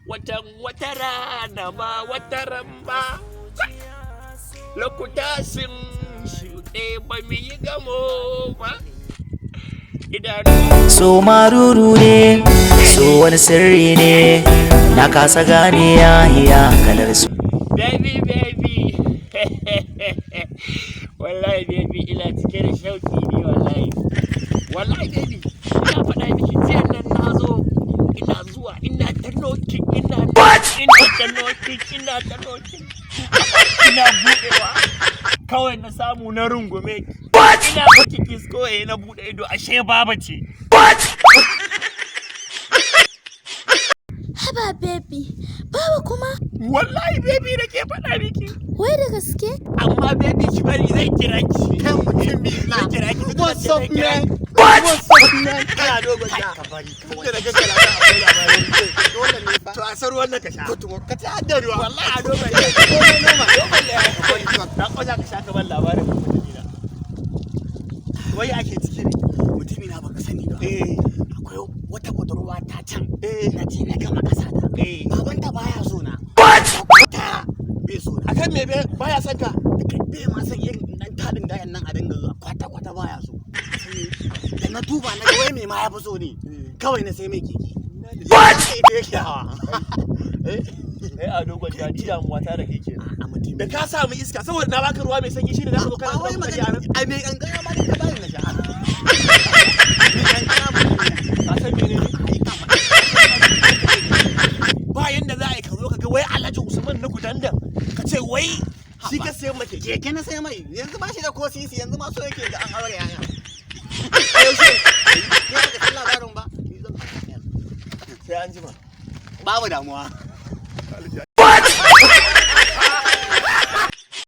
Watan wata rana ba wata ran ba. Lokuta sun shuɗe ba mu yi gamo ba. Idanu. So maruru ne, so wani sirri ne, na kasa gane ya iya kalar su. Baby, baby. Wallahi baby, ina cike da shauki ne wallahi. Wallahi baby, ina faɗa miki, jiya nan na zo, ina zuwa ina ta knocking, ina ta knocking, ina ta knocking. Ina buɗewa. Kawai na samu na rungume ki. Ina baki kiss, kawai na buɗe ido, ashe baba ce. Haba baby, baba kuma? Wallahi baby, da ke faɗa miki. Wai da gaske? Amma baby, ki bari zai kira ki. Kan mutumi na. Zai kira ki. What's up, man? What's up, man? Kana dogon ja. Ka bari. Tun da na ga kana akwai labarin. Dole ne fa. To, a san ruwan nan ka sha. To, ka ci hadda ruwa. Wallahi a dogon ja. Komai noma. Dogon ja. Dan kwaza ka sha ka ban labarin mutumina. Wai ake ciki ne? Mutumi na, baka sani ba. Eh. Akwai wata budurwa ta can. Eh. Na ce na gama kasa ta. Eh. Babanta baya so na. What? Bai so na. Akan me baya son ka? Bai ma san irin dan tadin gayan nan a dinga zuwa, kwata kwata baya so. Sai da na duba na ga wai me ma ya fi so ne. Kawai na sai mai keke. What? Ita yake hawa. Eh, a dogon ja, ni damuwa ta da kai kenan. A mutumi. Da ka samu iska saboda na baka ruwa mai sanyi, shine zaka zo kana Ba wai zuba kaji a magana nan. ai mai kankara ma da ka bani na sha. Mai kankara ma. Ka san menene? Ai ka faɗa. Ba yanda za a yi ka zo ka ga wai Alhaji Usman na Gudanda ka ce wai shi ka sayan maka keke. Keke na sai mai, yanzu ba shi da ko sisi, yanzu ma so yake ga an aure yaya. A yaushe? Ya ga san labarin ba. Ni zan faɗa yanzu. Sai an jima. Babu damuwa.